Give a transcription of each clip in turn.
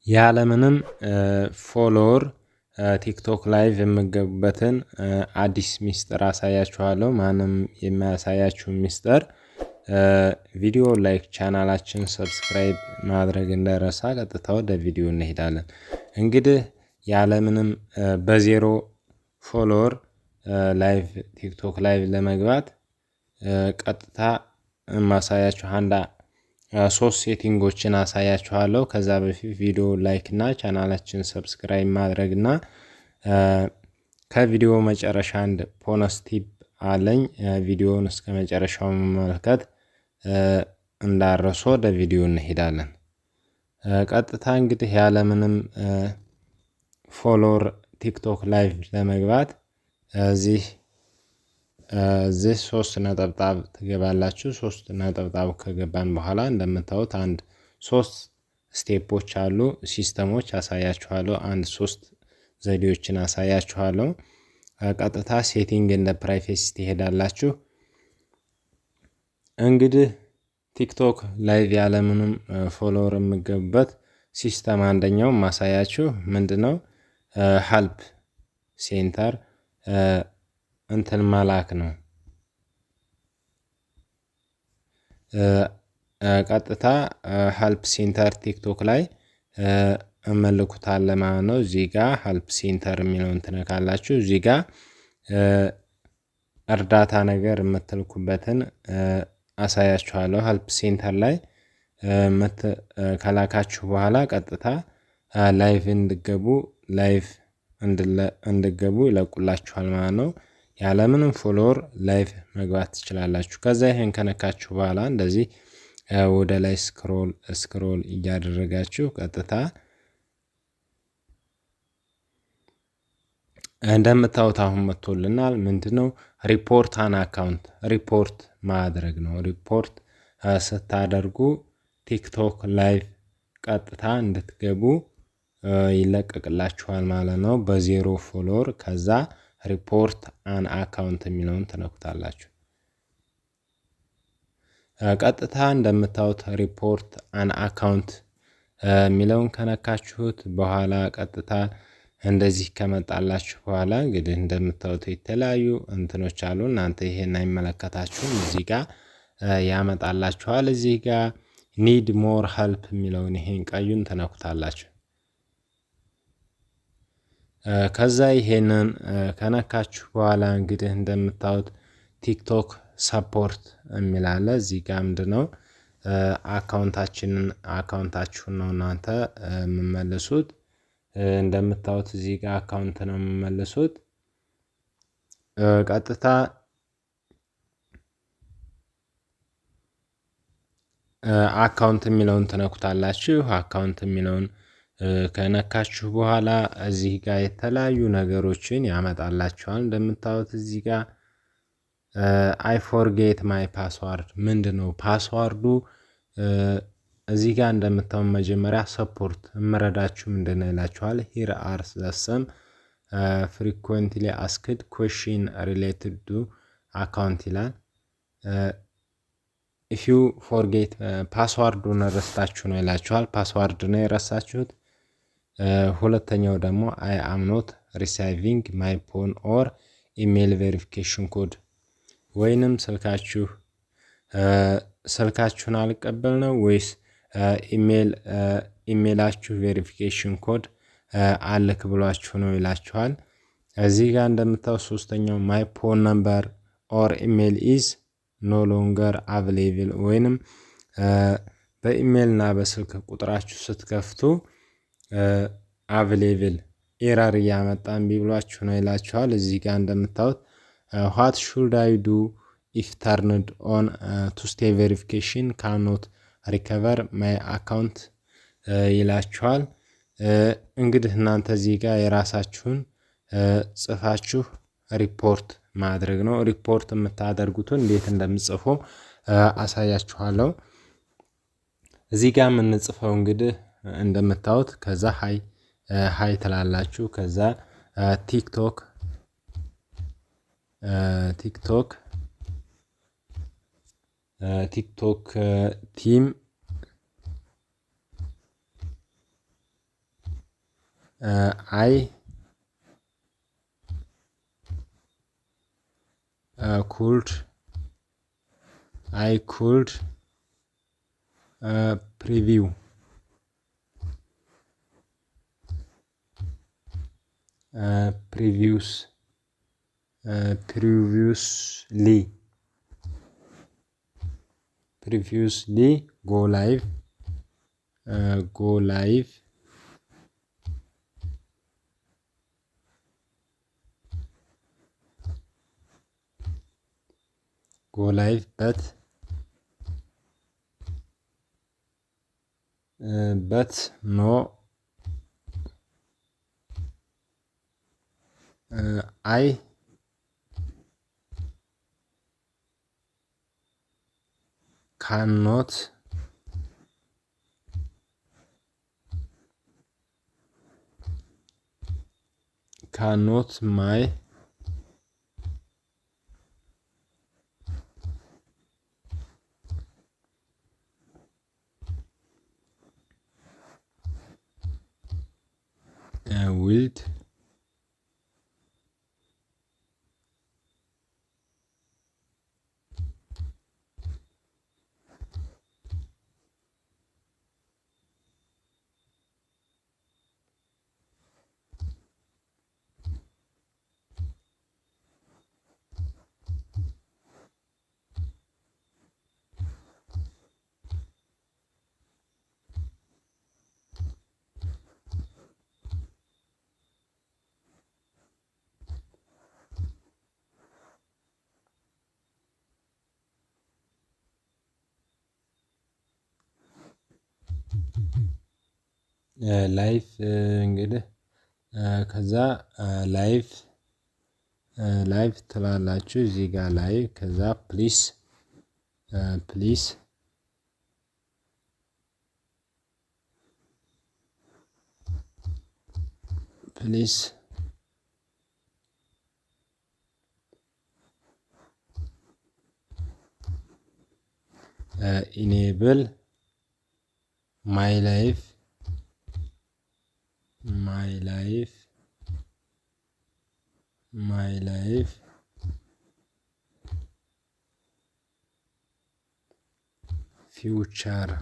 ያለምንም follower ቲክቶክ live የምገቡበትን አዲስ ሚስጥር አሳያችኋለሁ። ማንም የማያሳያችሁ ሚስጥር። ቪዲዮ like፣ ቻናላችን subscribe ማድረግ እንዳይረሳ። ቀጥታ ወደ ቪዲዮ እንሄዳለን። እንግዲህ ያለምንም በ zero follower live ቲክቶክ live ለመግባት ቀጥታ ማሳያችሁ አንድ ሶስት setting ኦችን አሳያችኋለሁ። ከዛ በፊት ቪዲዮ like እና ቻናላችን subscribe ማድረግ እና ከቪዲዮ መጨረሻ አንድ bonus tip አለኝ። ቪዲዮውን እስከ መጨረሻው መመልከት እንዳትረሱ። ወደ ቪዲዮ እንሄዳለን። ቀጥታ እንግዲህ ያለምንም follower ቲክቶክ live ለመግባት እዚህ ሶስት ነጠብጣብ ትገባላችሁ። ሶስት ነጠብጣብ ከገባን በኋላ እንደምታዩት አንድ ሶስት step ኦች አሉ፣ system ኦች አሳያችኋለሁ። አንድ ሶስት ዘዴዎችን አሳያችኋለሁ። ቀጥታ setting and privacy ትሄዳላችሁ። እንግዲህ ቲክቶክ live ያለምንም follower የምገቡበት system አንደኛው ማሳያችሁ ምንድነው? Help center እንትን መላክ ነው። ቀጥታ help center ቲክቶክ ላይ እመልኩታል ማለት ነው። እዚህ ጋ help center የሚለውን ትነካላችሁ። እዚህ ጋ እርዳታ ነገር የምትልኩበትን አሳያችኋለሁ። Help center ላይ ከላካችሁ በኋላ ቀጥታ live እንድገቡ live እንድገቡ ይለቁላችኋል ማለት ነው። ያለምንም follower live መግባት ትችላላችሁ። ከዛ ይሄን ከነካችሁ በኋላ እንደዚህ ወደ ላይ scroll scroll እያደረጋችሁ ቀጥታ እንደምታዩት አሁን መጥቶልናል። ምንድነው? Report an account ሪፖርት ማድረግ ነው። ሪፖርት ስታደርጉ ቲክቶክ live ቀጥታ እንድትገቡ ይለቀቅላችኋል ማለት ነው። በ zero follower ከዛ report an account የሚለውን ትነኩታላችሁ። ቀጥታ እንደምታዩት report an account የሚለውን ከነካችሁት በኋላ ቀጥታ እንደዚህ ከመጣላችሁ በኋላ እንግዲህ እንደምታዩት የተለያዩ እንትኖች አሉ። እናንተ ይሄን አይመለከታችሁም። እዚህ ጋር ያመጣላችኋል። እዚህ ጋር need more help የሚለውን ይሄን ቀዩን ትነኩታላችሁ። ከዛ ይሄንን ከነካችሁ በኋላ እንግዲህ እንደምታዩት ቲክቶክ support የሚል አለ። እዚህ ጋር ምንድነው? account ኣችንን account ኣችሁን ነው እናንተ የምመልሱት። እንደምታዩት እዚህ ጋር account ነው የምመልሱት። ቀጥታ account የሚለውን ትነኩታላችሁ። Account የሚለውን ከነካችሁ በኋላ እዚህ ጋር የተለያዩ ነገሮችን ያመጣላችኋል። እንደምታዩት እዚህ ጋር I forget my password ምንድነው password ኡ? እዚህ ጋር እንደምታዩት መጀመሪያ support እምረዳችሁ ምንድነው ይላችኋል። Here are the some frequently asked question related to account ይላል። If you forget password ኡን ረስታችሁ ነው ይላችኋል። Password ነው የረሳችሁት። ሁለተኛው ደግሞ I am not receiving my phone or email verification code ወይንም ስልካችሁ ስልካችሁን አልቀበል ነው ወይስ ኢሜል ኢሜላችሁ verification code አልክ ብሏችሁ ነው ይላችኋል። እዚህ ጋር እንደምታዩት ሶስተኛው my phone number or email is no longer available ወይንም በኢሜል እና በስልክ ቁጥራችሁ ስትከፍቱ available error እያመጣ እምቢ ብሏችሁ ነው ይላችኋል። እዚህ ጋር እንደምታዩት ዋት ሹድ አይ ዱ ኢፍ ተርንድ ኦን ቱ ስቴፕ ቬሪፊኬሽን ካኖት ሪከቨር ማይ አካውንት ይላችኋል። እንግዲህ እናንተ እዚህ ጋር የራሳችሁን ጽፋችሁ ሪፖርት ማድረግ ነው። ሪፖርት የምታደርጉትን እንዴት እንደምጽፉ አሳያችኋለሁ። እዚህ ጋር የምንጽፈው እንግዲህ እንደምታዩት ከዛ hi hi ትላላችሁ። ከዛ ቲክቶክ ቲክቶክ ቲክቶክ team I could I could preview previous previously previously go live go live go live but no I ካኖት ካኖት ማይ ዊልድ live እንግዲህ ከዛ live live ትላላችሁ እዚህ ጋር live፣ ከዛ please please please enable my live my live my live feature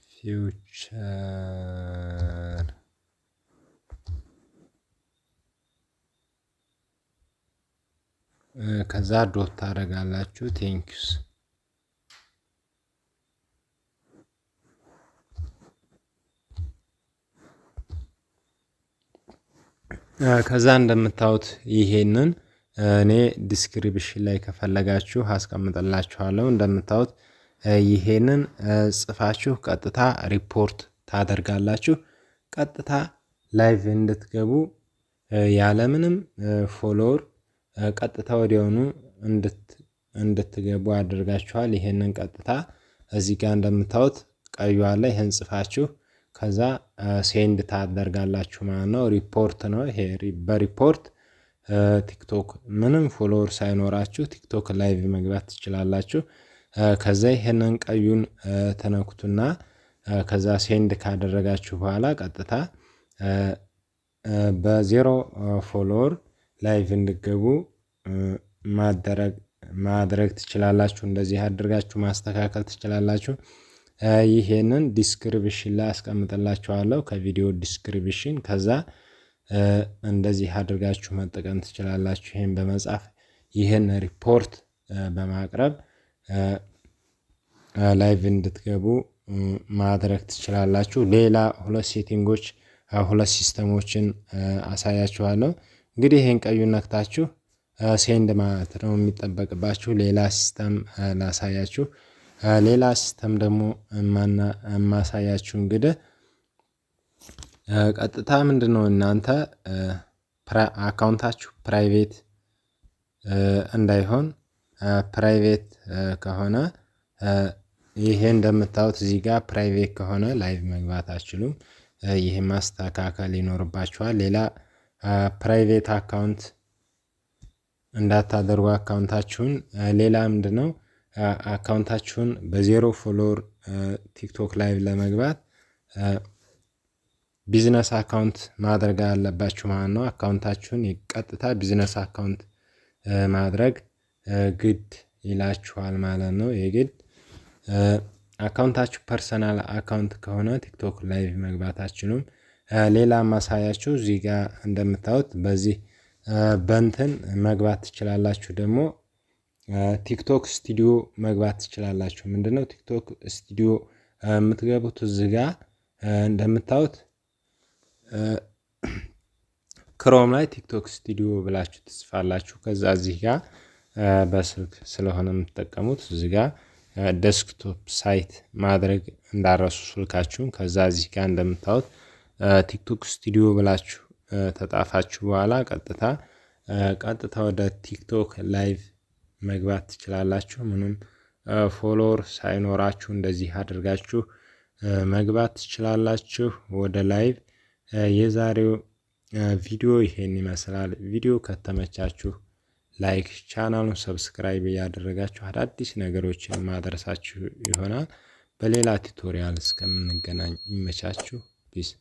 feature ከዛ dot ታደርጋላችሁ። Thanks። ከዛ እንደምታዩት ይሄንን እኔ description ላይ ከፈለጋችሁ አስቀምጥላችኋለሁ። እንደምታዩት ይሄንን ጽፋችሁ ቀጥታ ሪፖርት ታደርጋላችሁ። ቀጥታ live እንድትገቡ ያለምንም follower ቀጥታ ወዲያውኑ እንድትገቡ አድርጋችኋል። ይሄንን ቀጥታ እዚህ ጋር እንደምታዩት ቀዩ አለ። ይሄን ጽፋችሁ ከዛ send ታደርጋላችሁ ማለት ነው። ሪፖርት ነው ይሄ። በሪፖርት ቲክቶክ ምንም follower ሳይኖራችሁ ቲክቶክ live መግባት ትችላላችሁ። ከዛ ይሄንን ቀዩን ተነኩቱና ከዛ send ካደረጋችሁ በኋላ ቀጥታ በ zero follower live እንድገቡ ማድረግ ትችላላችሁ። እንደዚህ አድርጋችሁ ማስተካከል ትችላላችሁ። ይሄንን description ላይ አስቀምጥላችኋለሁ ከቪዲዮ description። ከዛ እንደዚህ አድርጋችሁ መጠቀም ትችላላችሁ። ይሄን በመጻፍ ይህን ሪፖርት በማቅረብ live እንድትገቡ ማድረግ ትችላላችሁ። ሌላ ሁለት setting ኦች ሁለት system ኦችን አሳያችኋለሁ። እንግዲህ ይሄን ቀዩን ነክታችሁ send ማለት ነው የሚጠበቅባችሁ። ሌላ system ላሳያችሁ። ሌላ system ደግሞ የማሳያችሁ እንግዲህ ቀጥታ ምንድን ነው እናንተ account ኣችሁ private እንዳይሆን፣ private ከሆነ ይሄ እንደምታዩት እዚህ ጋር private ከሆነ live መግባት አትችሉም። ይሄ ማስተካከል ይኖርባችኋል። ሌላ private account እንዳታደርጉ account ኣችሁን። ሌላ ምንድነው account ኣችሁን በ zero follower ቲክቶክ live ለመግባት Business account ማድረግ አለባችሁ ማለት ነው። Account ኣችሁን ቀጥታ business account ማድረግ ግድ ይላችኋል ማለት ነው። የግድ account ኣችሁ personal account ከሆነ TikTok live መግባት አትችሉም። ሌላ ማሳያችሁ እዚህ ጋር እንደምታዩት በዚህ በንትን መግባት ትችላላችሁ። ደግሞ TikTok Studio መግባት ትችላላችሁ። ምንድነው TikTok Studio የምትገቡት? እዚህ ጋር እንደምታዩት Chrome ላይ TikTok Studio ብላችሁ ትጽፋላችሁ። ከዛ እዚህ ጋር በስልክ ስለሆነ የምትጠቀሙት እዚህ ጋር desktop site ማድረግ እንዳትረሱ ስልካችሁን። ከዛ እዚህ ጋር እንደምታዩት TikTok Studio ብላችሁ ከጻፋችሁ በኋላ ቀጥታ ወደ TikTok live መግባት ትችላላችሁ። ምንም follower ሳይኖራችሁ እንደዚህ አድርጋችሁ መግባት ትችላላችሁ ወደ live። የዛሬው ቪዲዮ ይሄን ይመስላል። ቪዲዮ ከተመቻችሁ like፣ ቻናሉን subscribe እያደረጋችሁ አዳዲስ ነገሮችን ማደርሳችሁ ይሆናል። በሌላ tutorial እስከምንገናኝ ይመቻችሁ። Peace.